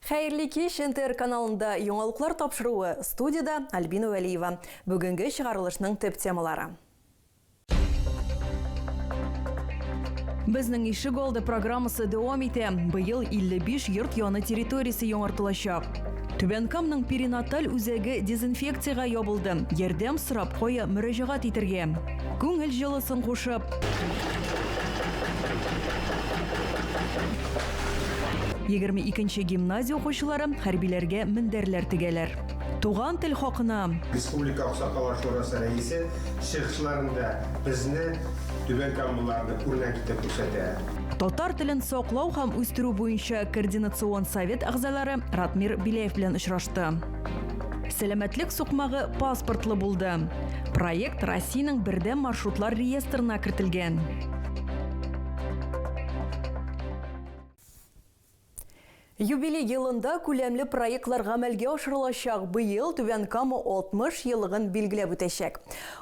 Хәерле кич, НТР каналында яңалыклар тапшыруы, студиядә Альбина Вәлиева. Бүгенге чыгарылышның төп темалары. Безнең ишек алды программасы дәвам итә. Быел 55 йорт яны территориясе яңартылачак. Түбән Камның перинаталь үзәге дезинфекциягә ябылды. Ярдәм сорап кая мөрәҗәгать итергә? Күңел җылысын кушып. 22 гимназия укучылары хәрбиләргә мендәрләр тегәләр. Туган тел хакына. Республика Аксакаллар шурасы рәисе чыгышларында безне, түбәнкамлыларны үрнәк итеп күрсәтә. Татар телен саклау һәм үстерү буенча Координацион совет әгъзалары Ратмир Беляев белән очрашты. Сәламәтлек сукмагы паспортлы булды. Проект Россиянең бердәм маршрутлар реестрына кертелгән. Юбилей елында күләмле проектлар гамәлгә ашырылачак. Быел Түбән Кама 60 еллыгын билгеләп үтәчәк.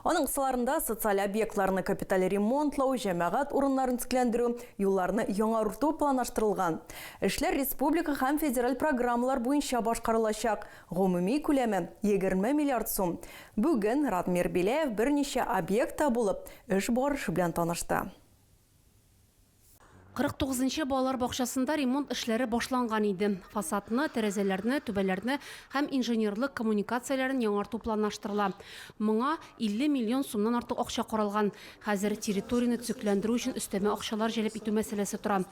Аның кысаларында социаль объектларны капиталь ремонтлау, җәмәгать урыннарын төзекләндерү, юлларны яңарту планлаштырылган. Эшләр республика һәм федераль программалар буенча башкарылачак. Гомуми күләме, 20 миллиард сум. Бүген Радмир Беляев берничә объектта булып, эш барышы белән танышты. 49 нчы балалар бакчасында ремонт эшләре башланган иде. Фасадны, тәрәзәләрне, түбәләрне һәм инженерлык коммуникацияләрен яңарту планлаштырыла. Моңа 50 миллион сумнан артык акча каралган. Хәзер территорияне төзекләндерү өчен өстәмә акчалар җәлеп итү мәсьәләсе тора.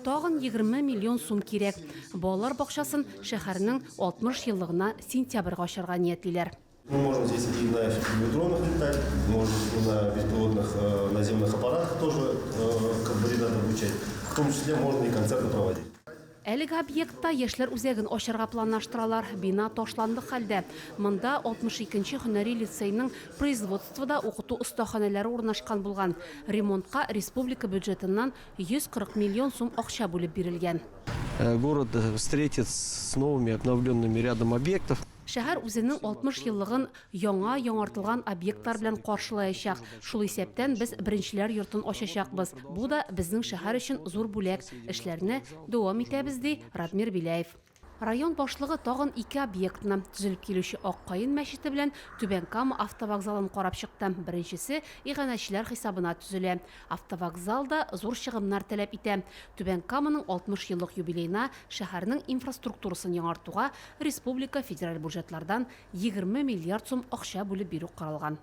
Тагын 20 миллион сум кирәк. Балалар бакчасын шәһәрнең 60 еллыгына сентябрьгә ачарга ниятлиләр. Мы можем здесь и на дронах летать, можем и на беспилотных э, наземных аппаратах тоже э, как бы ребят обучать. В том числе можно и концерты проводить. Әлеге объектта яшьләр үзәген ачарга планлаштыралар. Бина ташландык хәлдә. Монда 62 нче һөнәри лицейның производствода укыту остаханәләре урнашкан булган. Ремонтка республика бюджетыннан 140 миллион сум акча бүлеп бирелгән. Э, город встретит с новыми обновленными рядом объектов. Шәһәр үзенең 60 еллыгын яңа, яңартылган объектлар белән каршылаячак. Шул исәптән без Беренчеләр йортын ачачакбыз. Бу да безнең шәһәр өчен зур бүләк. Эшләрне дәвам итәбез, ди Радмир Беляев. Район башлыгы тагын ике объектны, төзелеп килүче Ак каен мәчете белән Түбән Кама автовокзалын карап чыкты. Беренчесе иганәчеләр хисабына төзелә. Автовокзал да зур чыгымнар таләп итә. Түбән Каманың 60 еллык юбилеена шәһәрнең инфраструктурасын яңартуга Республика федераль бюджетлардан 20 миллиард сум акча бүлеп бирү каралган.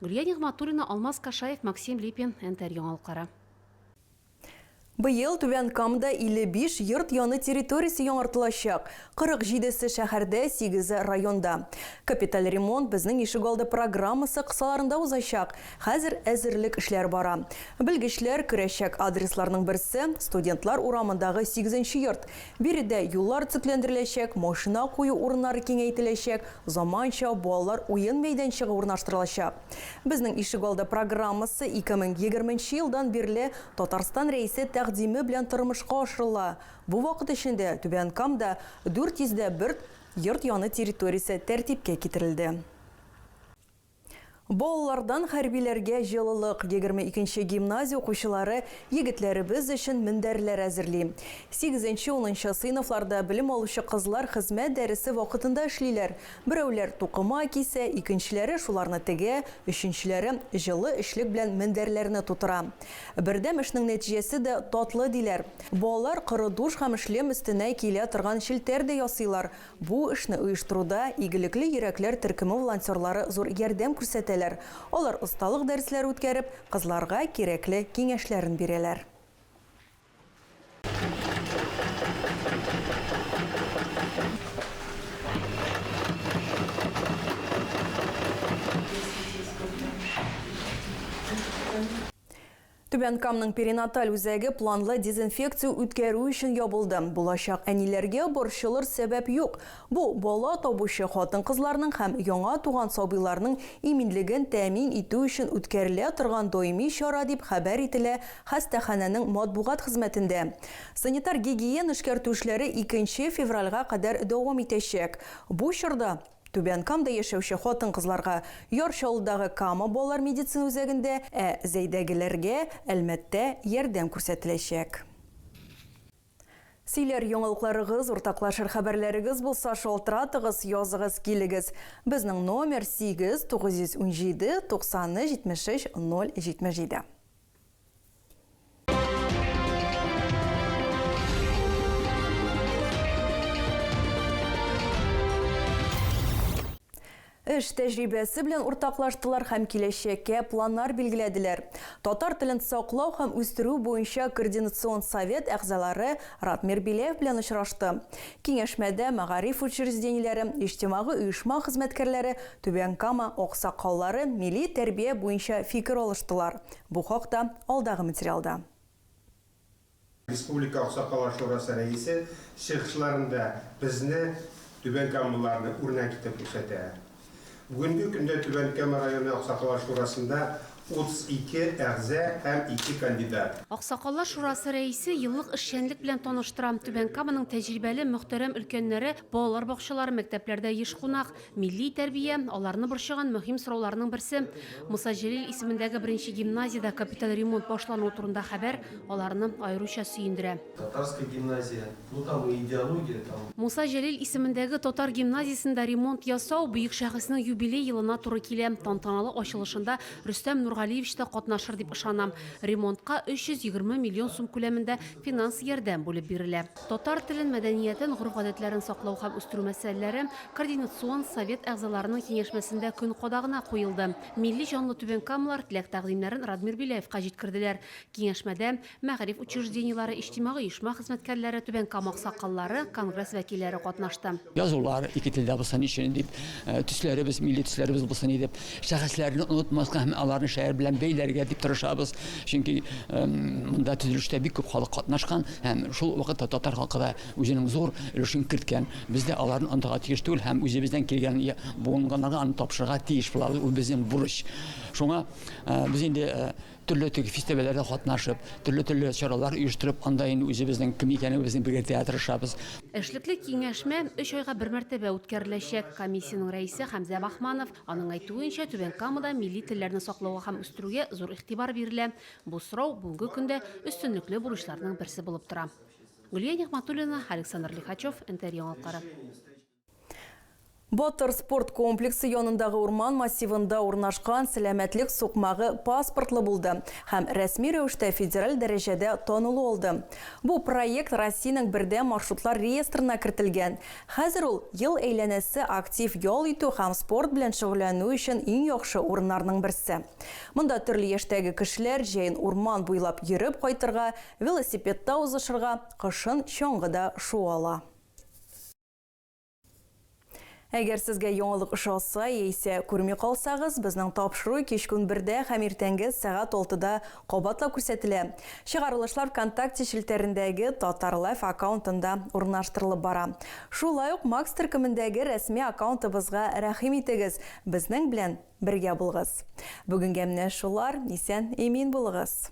Гөлия Нигъмәтуллина, Алмаз Кашаев, Максим Липин, НТР Яңалыклары. Быел Түбән Камада 55 йорт яны территориясе яңартылачак, 47 се шәһәрдә, сигезе районда. Капиталь ремонт Безнең ишегалды программасы кысаларында узачак. Хәзер әзерлек эшләре бара. Белгечләр керәчәк адресларның берсе, Студентлар урамындагы сигезенче йорт. Биредә юллар төзекләндереләчәк, машина кую урыннары киңәйтеләчәк, заманча балалар уен мәйданчыгы урнаштырылачак. Безнең ишегалды программасы 2020 нче елдан бирле Татарстан Рәисе тәкъдиме белән тормышка ашырыла. Бу вакыт эчендә Түбән Камда 401 йорт яны территориясе тәртипкә китерелде. Балалардан хәрбиләргә җылылык, 22 нче гимназия укучылары егетләребез өчен мендәрләр әзерли. Сигезенче-унынчы сыйныфларда белем алучы кызлар хезмәт дәресе вакытында эшлиләр. Берәүләр тукыма кисә, икенчеләре шуларны тегә, өченчеләре җылы эчлек белән мендәрләрне тутыра. Бердәм эшнең нәтиҗәсе дә татлы, диләр. Балалар коры душ һәм шлем өстенә киелә торган челтәр дә ясыйлар. Бу эшне оештыруда Игелекле йөрәкләр төркеме волонтерлары зур ярдәм күрсәтәләр. Алар осталык дәресләре үткәреп, кызларга кирәкле киңәшләрен бирәләр. Түбән Камның перинаталь үзәге планлы дезинфекция үткәрү өчен ябылды. Булачак әниләргә борчылыр сәбәп юк. Бу, бала табучы хатын-кызларның һәм яңа туган сабыйларның иминлеген тәэмин итү өчен үткәрелә торган даими чара, дип хәбәр ителә хастаханәнең матбугат хезмәтендә. Санитар-гигиена эшкәртү эшләре икенче февральгә кадәр дәвам итәчәк. Бу чорда Түбән Камда яшәүче хатын-кызларга Яр Чаллыдагы Кама балалар медицина үзәгендә, ә Зәйдәгеләргә Әлмәттә ярдәм күрсәтеләчәк. Сөйләр яңалыкларыгыз, уртаклашыр хәбәрләрегез булса, шалтыратыгыз, языгыз, килегез. Безнең номер 8 917 93 73 077. Эш тәҗрибәсе белән уртаклаштылар һәм киләчәккә планнар билгеләделәр. Татар телен саклау һәм үстерү буенча координацион совет әгъзалары Ратмир Беляев белән очрашты. Киңәшмәдә мәгариф учреждениеләре, иҗтимагый оешма хезмәткәрләре, Түбән Кама аксакаллары милли тәрбия буенча фикер алыштылар. Бу хакта алдагы материалда. Республика Аксакаллар шурасы рәисе чыгышларында безне, түбәнкамлыларны үрнәк итеп күрсәтә. Бүгенге көндә Түбән Кама районы Аксакаллар шурасында 32 әгъза һәм ике кандидат. Аксакаллар шурасы рәисе еллык эшчәнлек белән таныштыра. Түбән Каманың тәҗрибәле, мөхтәрәм өлкәннәре балалар бакчалары, мәктәпләрдә еш кунак. Милли тәрбия, аларны борчыган мөһим сорауларның берсе. Муса Җәлил исемендәге беренче гимназиядә капиталь ремонт башлануы турында хәбәр аларны аеруча сөендерә. Татарская гимназия, ну там и идеология, там. Муса Җәлил исемендәге татар гимназиясендә ремонт ясау бөек шәхеснең юбилей елына туры килә. Тантаналы ачылышында Рөстәм Нургалиевич та катнашыр дип ышанам. Ремонтка 320 миллион сум күләмендә финанс ярдәм бүлеп бирелә. Татар телен, мәдәниятен, гореф-гадәтләрен саклау һәм үстерү мәсьәләләре Координацион совет әгъзаларының киңәшмәсендә көн кадагына куелды. Милли җанлы түбәнкамалар теләк-тәкъдимнәрен Радмир Беляевка җиткерделәр. Киңәшмәдә мәгариф учреждениеләре, иҗтимагый оешма хезмәткәрләре, Түбән Кама аксакаллары, конгресс вәкилләре катнашты. Язулар ике телдә булсын өчен дип, төсләребез, милли төсләребез булсын иде. Шәхесләрне онытмаска һәм аларны шәһәр белән бәйләргә дип тырышабыз. Чөнки монда төзелештә бик күп халык катнашкан һәм шул вакытта татар халкы да үзенең зур өлешен керткән. Без дә аларны онытырга тиеш түгел һәм үзебездән килгән буынганнарга аны тапшырырга тиеш булабыз. Ул безнең бурыч. Шуңа без инде төрле теге фестивальләрдә катнашып, төрле-төрле чаралар оештырып, анда инде үзебезнең кем икәнебезне белгертергә тырышабыз. Эшлекле киңәшмә өч айга бер мәртәбә үткәреләчәк. Комиссиянең рәисе Хәмзә Баһманов. Аның әйтүенчә, Түбән Камада милли телләрне саклауга һәм үстерүгә зур игътибар бирелә. Бу сорау бүгенге көндә өстенлекле бурычларның берсе булып тора. Гөлия Нигъмәтуллина, Александр Лихачев, НТР Яңалыклары. Батыр спорт комплексы янындагы урман массивында урнашкан сәламәтлек сукмагы паспортлы булды һәм рәсми рәвештә федераль дәрәҗәдә танылу алды. Бу проект Россиянең бердәм маршрутлар реестрына кертелгән. Хәзер ул ел әйләнәсе актив ял итү һәм спорт белән шөгыльләнү өчен иң яхшы урыннарның берсе. Монда төрле яшьтәге кешеләр җәен урман буйлап йөреп кайтырга, велосипедта узышырга, кышын чаңгыда шуа ала. Әгәр сезгә яңалык ошаса яисә күрми калсагыз, безнең тапшыру кичке унбердә һәм иртәнге сәгать алтыда кабатлап күрсәтелә. Чыгарылышлар ВКонтакте челтәрендәге Татар Лайф аккаунтында урнаштырылып бара. Шулай ук Макс төркемендәге рәсми аккаунтыбызга рәхим итегез, безнең белән бергә булыгыз. Бүгенгә менә шулар, исән-имин булыгыз!